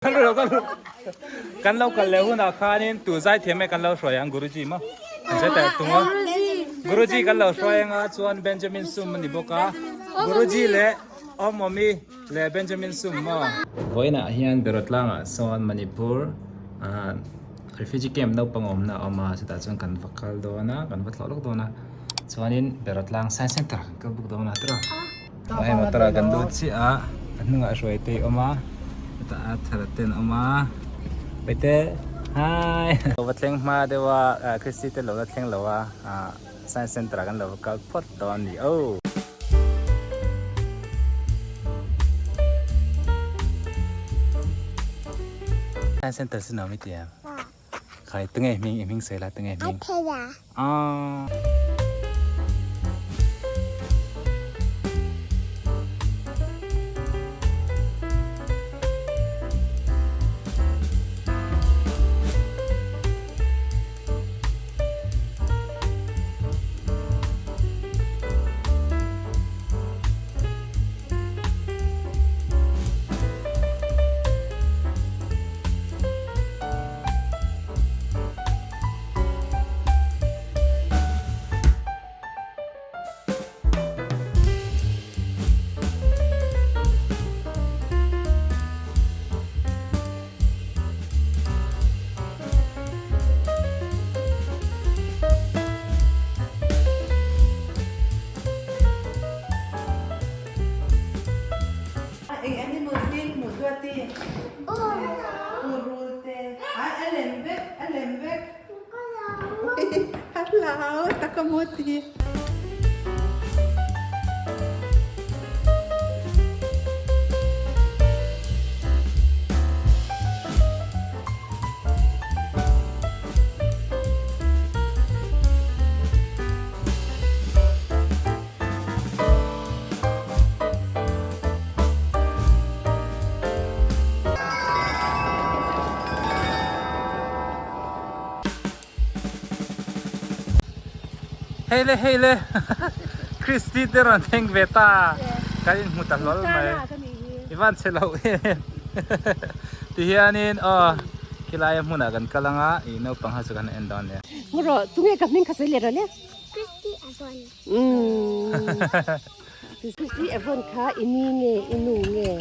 Kan lo kal leh hunah khanin tu zaithiam nge kan lo hruai ang Guruji maw? An sawi ta tung a. Guruji kan lo hruai anga chuan Benjamin Sum a ni bawk a. Guruji leh Awmawmi leh Benjamin Sum maw? Vawiinah hian Berawtlangah sawn Manipur refugee camp naupang awmna a awm a, chutah chuan kan va kal dawn a, kan va thlawh lawk dawn a. Chuanin Berawtlang Science Centre kan kal bawk dawn a tiraw? Hei motor ah kan lut chiah a, a hnungah hruai te a awm a, hetah a thar te an awm a, paite hi lo va thleng hma deuh a ah Christy te lo la thleng lo a ah science center ah kan lo va kal phawt dawn a ni aw. Science center chu nuam i ti em? Khai tunge hming i hming sawi la tunge hming? Aw. Eng animals nge hmuh duat i? Rul te. Ai a lem vek, a lem vek. A hlau tak a maw ti. Hei le hei le Christy te rawn thleng ve ta kan inhmu ta hlawl mai i van chhe loh em em ti hianin aw khilai a hmunah kan kal anga ih naupang ho chu kan en dawn nia. Ngaw tunge ka hming kha sawi leh rawh le. Christy Avon. Christy Avon kha i ni nge i nu nge?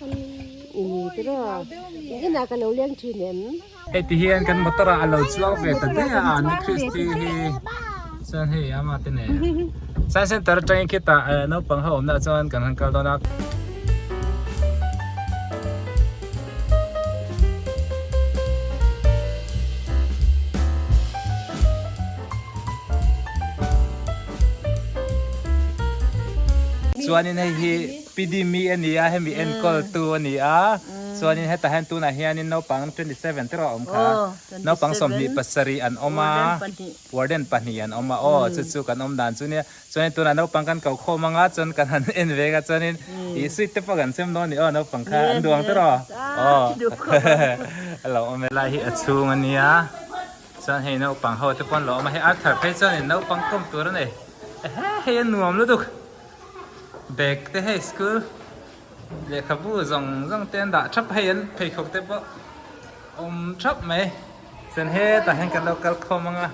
Ka ni. I ni te rawh. I inah ka lo leng thin em? Hei ti hian kan motor ah a lo chuang ve ta daih a ni Christy hi chuan hei ama te nen Science Center atangin khitah naupang ho awmna ah chuan kan han kal dawn a. Chuanin hei hi Pidimi a ni a, hemi enkawl tu a ni a. Chuanin hetah hian tunah hianin naupang 27 te rawh a awm kha. Naupang 27 an awm a, warden pahnih an awm a. Aw chu chu kan awm dan chu nia. Chuanin tunah naupang kan ko khawm anga chuan kan han en ve anga chuanin ih sweet te pawh kan sem dawn a ni aw naupang kha an duh ang te rawh aw a lo awm e. Helai hi a chhung a nia chuan hei naupang ho te pawh an lo awm a hei Arthur phei chuanin naupang kawm tur a nei ehe hei a nuam lutuk bag te hei school lehkhabu zawng zawng te an dah thap hei an pheikhawk te pawh awm thap mai chuan hetah hian kan lo kal khawm anga.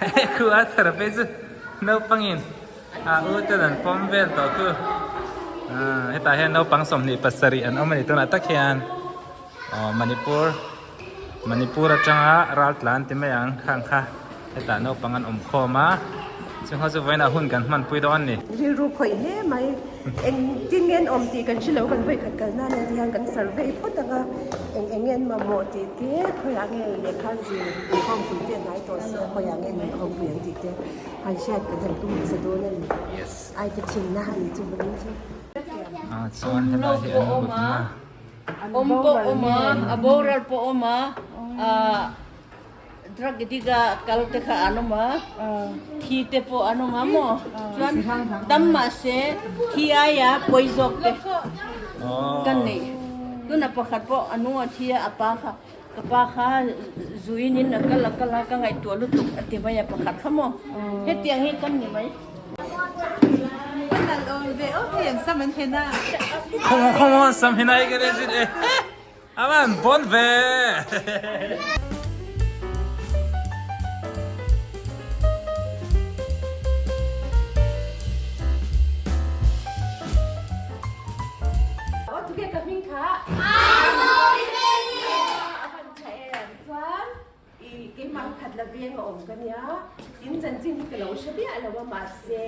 Hei khu a thar phei chu naupangin a u ten an pawm vel tawh khu hetah hian naupang 27 an awm a ni tunah tak hian aw Manipur Manipur atanga ral tlan ti mai ang khang kha hetah naupang an awm khawm a chung ho chu vawiinah hun kan hmanpui dawn a ni. Rilru khawih hle mai. Eng tin nge an awm tih kan hre lo, kan vawi khat kal nan ah hian kan survey phawt ang a, eng eng nge an mamawh tih te, khawiah nge lehkha zir inkhawmpui te a hnai tawh si a, khawiah nge inkhawmpui an tih te han hriat kan han tum hmasa dawn a ni. Ai te chhinna a ni chu vawiin chu. Ah chuan helai hi an mutna. Awm pawh awm a, a boral pawh awm a, ah. Drug addict a kal te kha an awm a, thi te pawh an awm a maw? Chuan dam mahse thi aia pawi zawk te kan nei. Tuna pakhat pawh a nung a thi a, a pa kha ka pa kha zuin in a kal a kal a ka ngaihtuah lutuk a ti mai a pakhat kha maw? Hetiang hi kan ni mai. nalh awm ve aw hei an sam an hen a. Khawng khawng an sam hen a i ka rin zin e. A van bawn ve. Aw tuge ka hming kha? A van tha em chuan i keimah hi khat la veng a awm ka nia in chanchin hi ka lo hre miah lo a mahse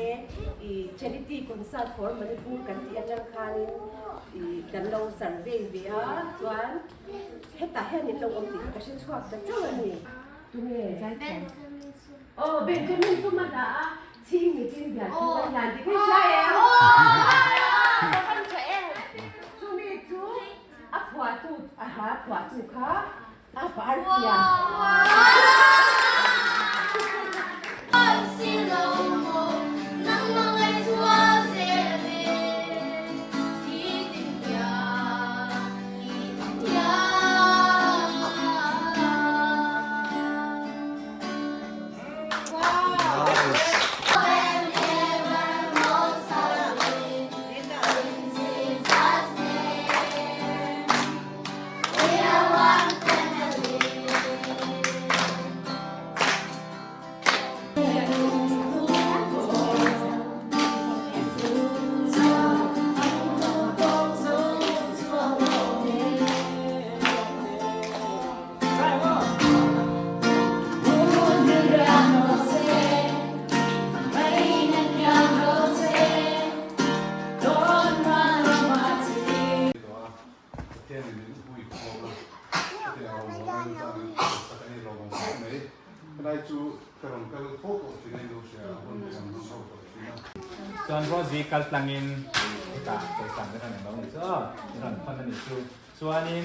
i charity concert for Manipur kan tih atang khanin i kan lo survey ve a chuan hetah hian in lo awm tih kha ka hre chhuak ta chauh a ni. Tunge zaithiam? Aw Benjamin chu ma dah a chhing ni chin bian chu kan hlan ti kha hria em? Ka van tha em? Chumi chu a phuahtu a hla phuahtu kha a par pian. Chuan Rosie kal tlangin hetah pawisa an rawn englo a nih chu aw, an rawn thawn a nih chu. Chuanin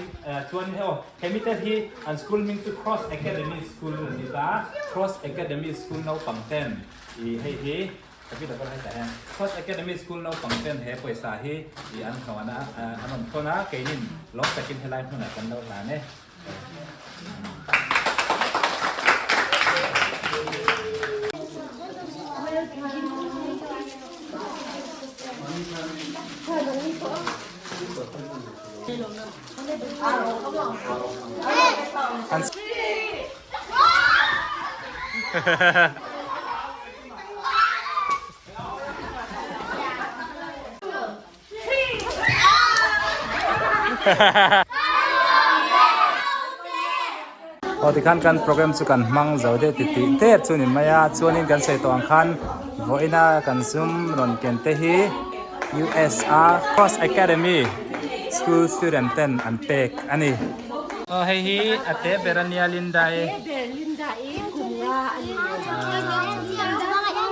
chuanin hei aw hemi te hi an school hming chu Cross Academy School a ni ta, Cross Academy School naupang ten ih hei hi ka video pawh hetah hian Cross Academy School naupang ten he pawisa hi ih an hlawn a an rawn thawn a keinin lawm takin helai hmunah kan lo hlan e. Aw tikhan kan program chu kan hmang zo deuh ti tih der chu ni mai a chuanin kan sawi tawh ang khan vawiina kan zum rawn ken te hi U_S a Cross Academy school student ten an pek a ni. Aw hei hi a te ber a nia Linda i.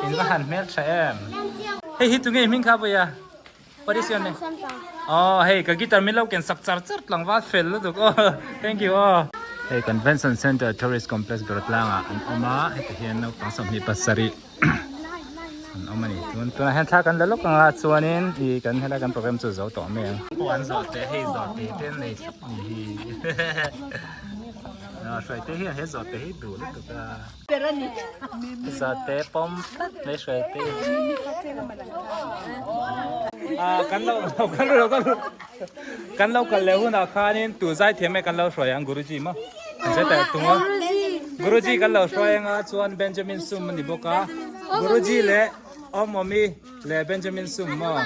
In va han hmel tha em. Hei hi tunge i hming kha vawi a? What is your name? Oh, hei ka guitar min lo ken sak char char tlangval fel lutuk aw. Thank you aw. Hei Convention Center Tourist Complex Beratlangah an awm a, heti hian naupang 27 an awm a ni. Chuan tunah hian thla kan la lawk ang a, chuanin ih kan helai kan program chu zo tawh mai ang. Aw an zawh teh hei zawh teh te an nei thlap ni hi. Hruai te hian he zawh teh hi duh lutuk a. Zate pawm tlat mai hruai te. Ah kan lo kan lo kan kan lo kal leh hunah khanin tu zai thiam nge kan lo hruai ang Guruji maw an zai teh tung a Guruji kan lo hruai anga chuan Benjamin Sum a ni bawk a Guruji leh Awmawmi leh Benjamin Sum maw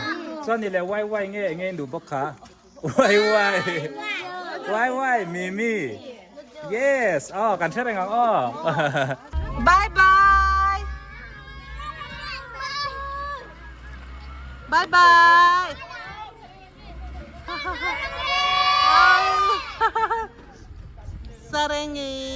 chuan ni leh Wai Wai nge enge in duh bawk kha. Wai wai wai wai Mimi yes oh kan hre reng ang aw Bye bye Bye bye Sarengi.